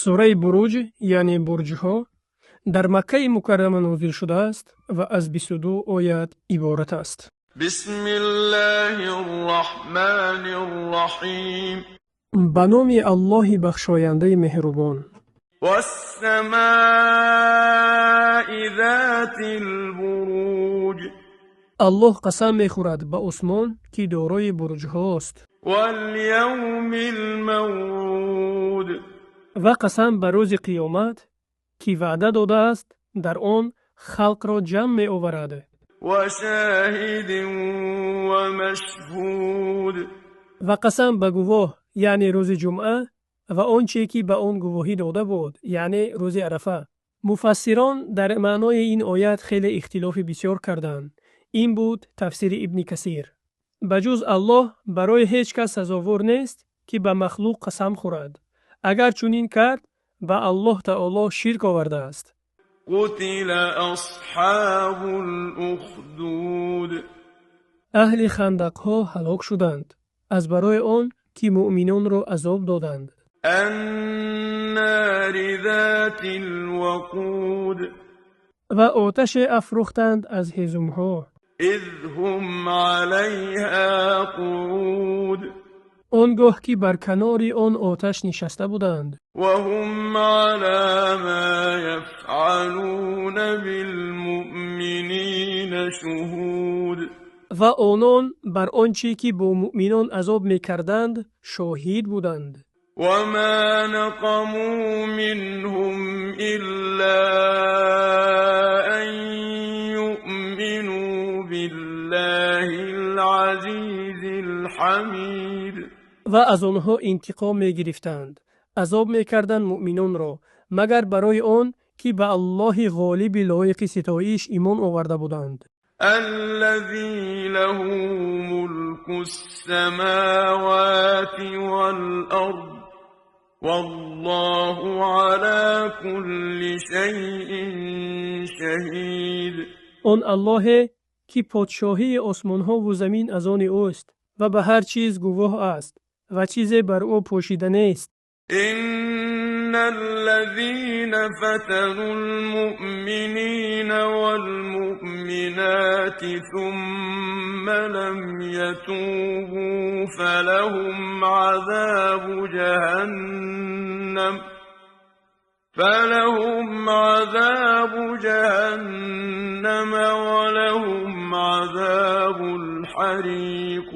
Сураи Буруҷ, яъне бурҷҳо, дар Маккаи Мукаррама нозил шудааст ва аз 22 оят иборат аст. بسم الله الرحمن الرحيم. Ба номи Аллоҳи бахшояндаи меҳрубон. والسماء ذات البروج. Аллоҳ қасам мехӯрад ба осмон, ки дорои бурҷҳост. واليوم الموعود. Ва қасам ба рӯзи қиёмат, ки ваъда додааст, дар он халқро ҷамъ меоварад. وشاهد ومشهود. Ва қасам ба гувоҳ, яъне рӯзи ҷумъа, ва он че ки ба он гувоҳӣ дода буд, яъне рӯзи Арафа. Муфассирон дар маънои ин оят хеле ихтилофи бисёр карданд. Ин буд тафсири Ибни Касир. Ба ҷуз Аллоҳ барои ҳеҷ кас сазовор нест, ки ба махлуқ қасам хӯрад. Агар чунин кард, ба Аллоҳ Таоло ширк овардааст. قتل أصحاب الأخدود. Аҳли хандақҳо ҳалок шуданд аз барои он ки муъминонро азоб доданд. النار ذات الوقود. Ва оташе афрӯхтанд аз ҳезумҳо. إذ هم عليها قعود. Он гоҳ ки бар канори он оташ нишаста буданд. وهم على ما يفعلون بالمؤمنين شهود. Ва онон бар он чӣ ки бо муъминон азоб мекарданд, шоҳид буданд. وما نقموا منهم إلا أن يؤمنوا بالله العزيز الحميد. Ва аз онҳо интиқом мегирифтанд, азоб мекарданд муъминонро, магар барои он ки ба Аллоҳи ғолиби лоиқи ситоиш имон оварда буданд. الذي له ملك السماوات والأرض والله على كل شيء شهيد. Он Аллоҳе ки подшоҳии осмонҳову замин аз они ӯст ва ба ҳар чиз гувоҳ аст ва чизе бар ӯ пӯшида нест. إن الذين فتنوا المؤمنين والمؤمنات ثم لم يتوبوا فلهم عذاب جهنم ولهم عذاب الحريق.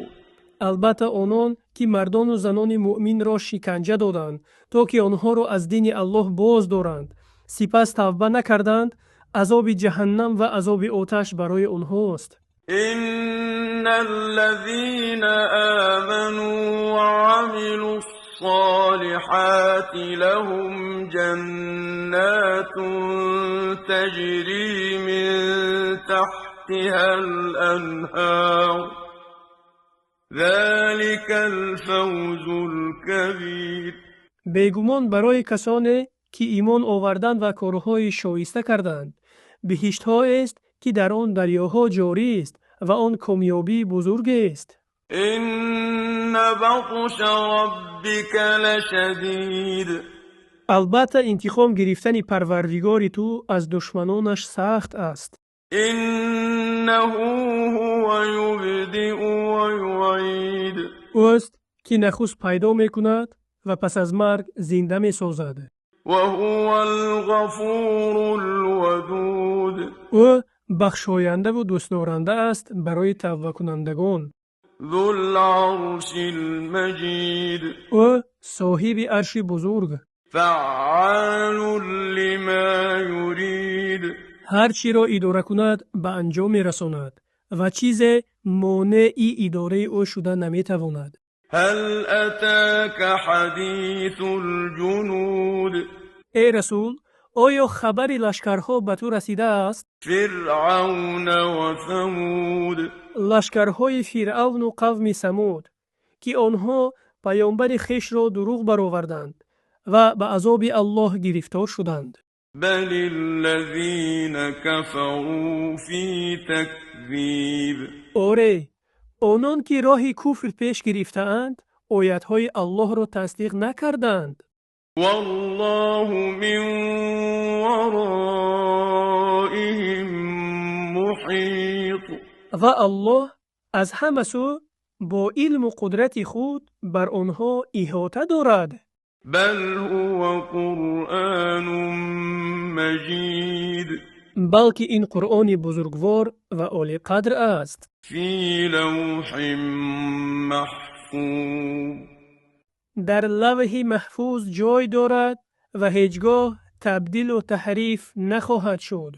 Албатта, онон ки мардону занони муъминро шиканҷа доданд, то ки онҳоро аз дини Аллоҳ боз доранд, сипас тавба накарданд, азоби ҷаҳаннам ва азоби оташ барои онҳост. إن الذين آمنوا وعملوا الصالحات لهم جنات تجري من تحتها الأنهار ذلك الفوز الكبير. Бегумон, барои касоне ки имон оварданд ва корҳои шоиста карданд, биҳиштҳоест, ки дар он дарёҳо ҷорист, ва он комёбии бузургест. إن بطش ربك لشديد. Албатта, интиқом гирифтани Парвардигори ту аз душманонаш сахт аст. إنه هو يبدئ ويعيد. Ӯст ки нахуст пайдо мекунад ва пас аз марг зинда месозад. وهو الغفور الودود. Ӯ бахшояндаву дӯстдоранда аст барои тавбакунандагон. ذو العرش المجيد. Ӯ соҳиби арши бузург. فعال لما يريد. Ҳар чиро идора кунад, ба анҷом мерасонад ва чизе монеи идораи ӯ шуда наметавонад. هل أتاك حديث الجنود؟ Эй расул, оё хабари лашкарҳо ба ту расидааст? فرعون وثمود. Лашкарҳои Фиръавну қавми Самуд, ки онҳо паёмбари хешро дурӯғ бароварданд ва ба азоби Аллоҳ гирифтор шуданд. بل الذين كفروا في تكذيب. Оре, онон ки роҳи куфр пеш гирифтаанд, оятҳои Аллоҳро тасдиқ накарданд. والله من ورائهم محيط. Ва Аллоҳ аз ҳама сӯ бо илму қудрати худ бар онҳо иҳота дорад. بل هو قرآن مجيد. Балки ин Қуръони бузургвор ва олиқадр аст. في لوح محفوظ. Дар Лавҳи Маҳфуз ҷой дорад ва ҳеҷ гоҳ табдилу таҳриф нахоҳад шуд.